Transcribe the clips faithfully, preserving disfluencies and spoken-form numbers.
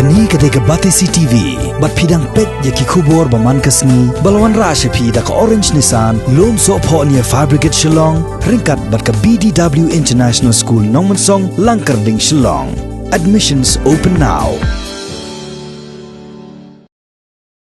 Kane ka dei ka Batesi T V, bad phi dang peit ïa ki khubor ba man ka sngi, ba la wanrah sha phi da ka Orange Nissan, Lumsohphoh near Fire Brigade Shillong, ryngkat bad ka B D W International School Nongmensong, Langkyrding, Shillong. Admissions open now.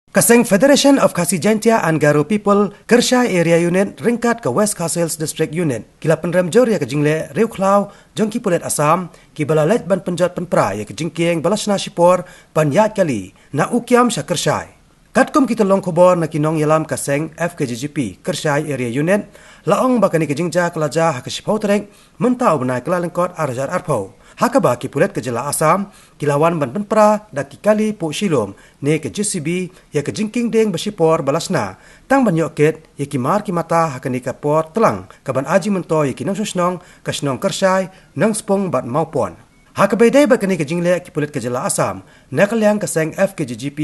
Ka seng Federation of Khasi Jaintia and Garo People, Kyrshai Area Unit, ryngkat ka West Khasi Hills District Unit, ki la pynrem jur ïa ka jingleh riewkhlaw jong ki pulit Assam, ki ba la leit ban pynjot pynpra ïa ka jingkieng ba la shna shipor ban ïaid kali na Ukiam sha Kyrshai. Katkum ki tyllong khubor na ki nongïalam ka seng F K J G P Kyrshai Area Unit, la ong ba kane ka jingjia ka la jia ha ka shiphew tarik mynta u bnai Kyllalyngkot ar hajar arphew, ha kaba ki pulit ka jylla Assam ki la wan ban pynpra da ki kali puh shilum ne ka J C B ïa ka jingkieng dieng ba shipor ba la shna, tang ban ïoh kit ïa ki mar ki mata ha kane ka por tlang kaban ai jingmyntoi ïa ki nongshong shnong ka shnong Kyrshai, Nongspung bad Mawpon. Ha kaba ïadei bad kane ka jingleh, ki pulit ka jylla Assam na ka liang ka seng F K J G P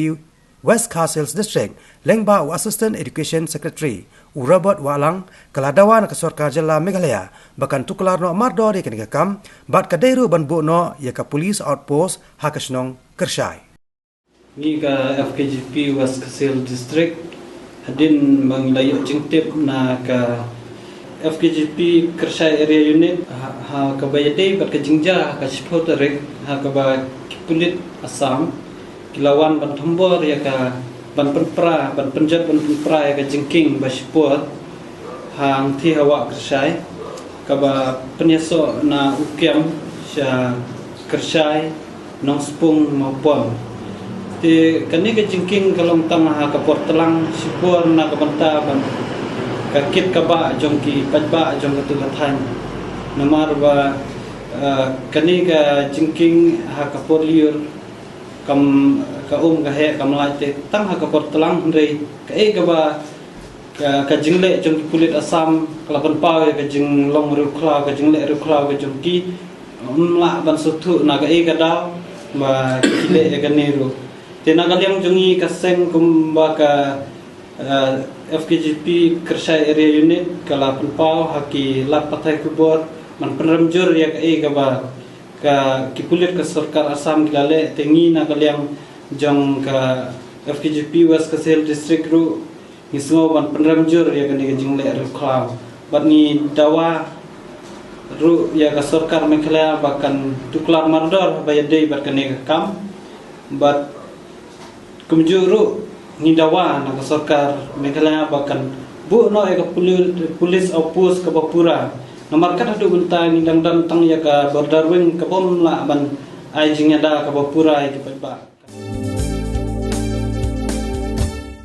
West Khasi Hills District, lyngba u Assistant Education Secretary, u Robert Wahlang, ka la dawa na ka sorkar jylla Meghalaya ba kan tuklar noh mardor ïa kane ka kam, bad ka dei ruh ban buh noh ïa ka police outpost ha ka shnong Kyrshai. Ngi ka F K J P West Khasi Hills District, hadien ba ngi la ïoh jingtip na ka F K J P Kyrshai Area Unit, ha, ha kaba ïadei bad ka jingjia ha ka shiphew tarik, ha kaba ki pulit Assam ki la wan ban thombor ïa ka, ban pynpra, ban pynjot ban pynpra ïa ka jingkieng ba shipor ha Ngthihawa Kyrshai, kaba pynïasoh na Ukiam sha Kyrshai, Nongspung, Mawpon. Te kane ka jingkieng ka long tang ha ka por tlang shipor na ka bynta ban ka kit kaba jong ki paidbah jong katu ka thaiñ. Namar ba, eh, kane ka jingkieng ha ka por lyiur kam, ka um ka heh kam lait te tang ha ka por tlang, hynrei kaei kaba ka, ka jingleh jong ki pulit Assam ka la pynpaw ïa ka jinglong riewkhlaw, ka jingleh riewkhlaw ka jong ki. Ym lah ban sngewthuh na kaei ka daw ba ki leh ïa kane ruh. Te na ka liang jong ngi ka seng kumba ka, eh, F K J P Kyrshai Area Unit ka la pynpaw ha ki lad pathai khubor ban pynrem jur ïa kaei kaba ka, ki pulit ka sorkar Assam ki la leh, te ngi na ka liang jong ka F K J P West Khasi Hills District ruh ngi sngew ban pynrem jur ïa kane ka jingleh riewkhlaw. Bad ngi dawa ruh ïa ka sorkar Meghalaya ba kan tuklar mardor ba ïadei bad kane ka kam. Bad kumjuh ruh ngi dawa na ka sorkar Meghalaya ba kan buh noh ïa ka puli-, police outpost kaba pura. Namar kat haduh mynta ngi dang don tang ïa ka border wing kaba ym lah ban ai jingïada kaba pura ïa ki paidbah.